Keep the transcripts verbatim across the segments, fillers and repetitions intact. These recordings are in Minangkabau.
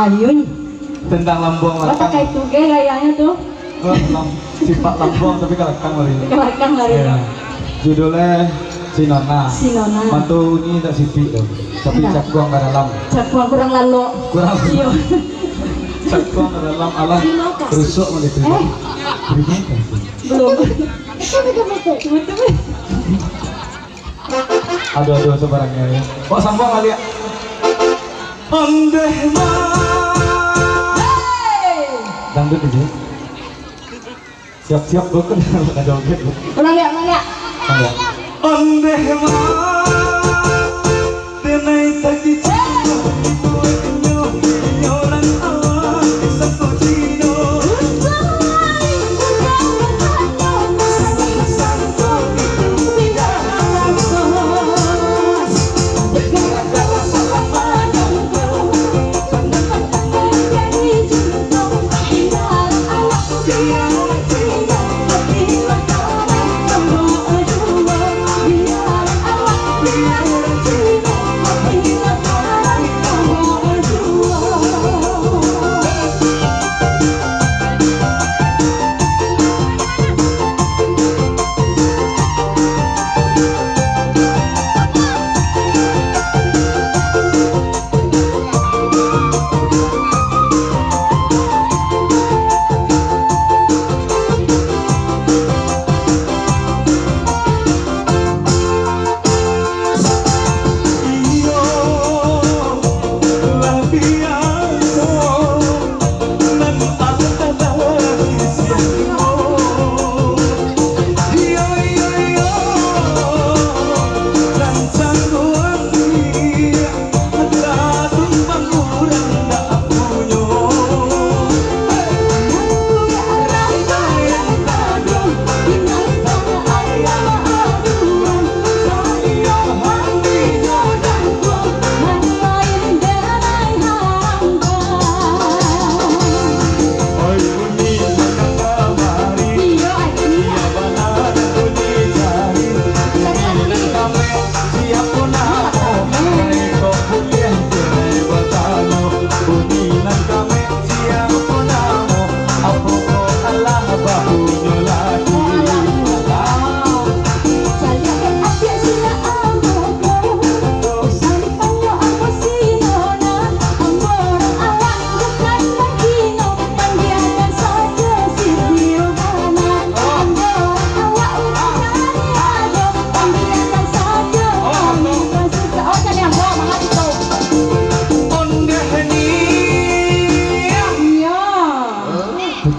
Ayun. Tendang lambuang. Masa lakang. Kayak itu ge gayanyo tu. Oh, lam-, sipak lambuang tapi ka lakang lari. Ka lakang lari. Ya. Judulnya Si Nona. Si Nona. Mantu ni tak sipik tu. Tapi enggak. Cakuang ka dalam. Cakuang kurang lalok. Kurang. Iyo. Cakuang ka dalam, alah. Terima kasih. Rusuk mah gitu. Eh. Terima kasih. Belum. Betul, betul, betul. Betul. Aduh, aduh, sabarangnya, ya. Kok sambung balik? Ondeh mah. Hei! Dangdut aja. Siap-siap, bro, kan ada joget, bro. Ulang, ya, ulang, ya. Ulang, ya. Ondeh mah. Denai tagi cinta, nyo, nyo orang awak, sangko Cino.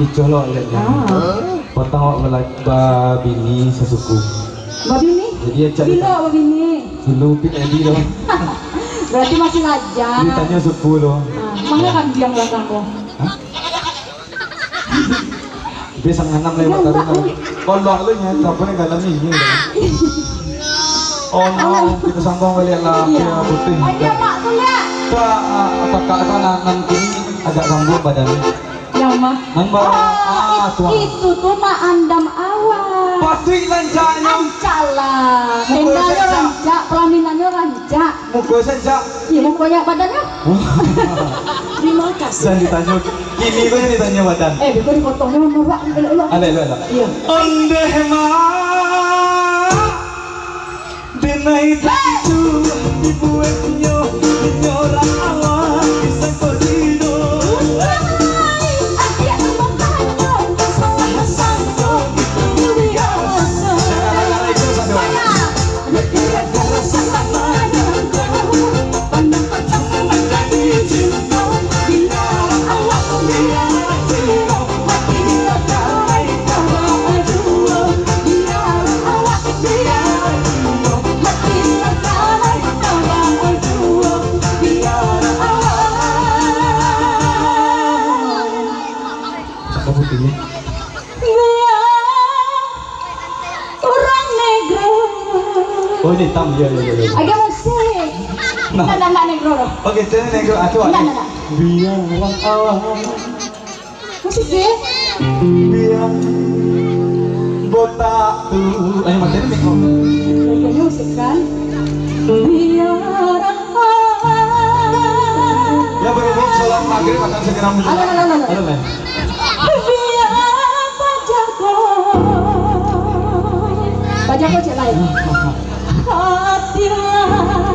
Kicoh lo lihat ni. Ah. Patang awak bala-, babini sasuku. Babini? Jadi, acak. Bilo ditanya. Babini? Dulu pik Edi lo. Berarti masih lajang. Ditanyo suku lo. Ah, manga kambiang balakang ko? Hah? Biasa nganam lah, Mak Tarun. Kolok lo nya, tapi ni dalam ni, ni. Oh, no, kita sambung balik lah, iya. Biar putih. Ayo, Mak, tu, ya. Tak, ah, kakak kan nanti agak kambuang badan. Yang mah? Nang ba-, ah, ah, it-, tuan. Itu tu mah andam awak. Patuik rancaknyo. Rancak lah. Muko tendanya rancak. Rancak, pelaminannyo rancak. Muko rancak. Iya, mukonyo, badannyo. Terima kasih. Jan ditanyo. Kini ko jan ditanyo badan. Eh, beko dipotongnyo norak, elok-elok. Alah, elok, elok. Iya. Ondeh mah. Denai tantu dibueknyo, nyorak awak disangko Cino. Salah sangko itu biaso. Cakap putih, ya. Biar urang negro. Oh, ini hitam. Iya, iya, iya, iya. Agak musik. Nah. Ndak, ndak, ndak negro doh. Oke, jadi negro, ah, coba. Ndak, ndak, ndak. Biar awak. Musik, ya? Biar botak tu. Ayo, mati ni, kok. Lagi musik, kan? Biar awak. Ya, berhubung salam Kira makan segera muncul. Alah, alah, alah, alah. Alah, lain. Biar Pak Jago. Pak Jago cek lain. Hatilah.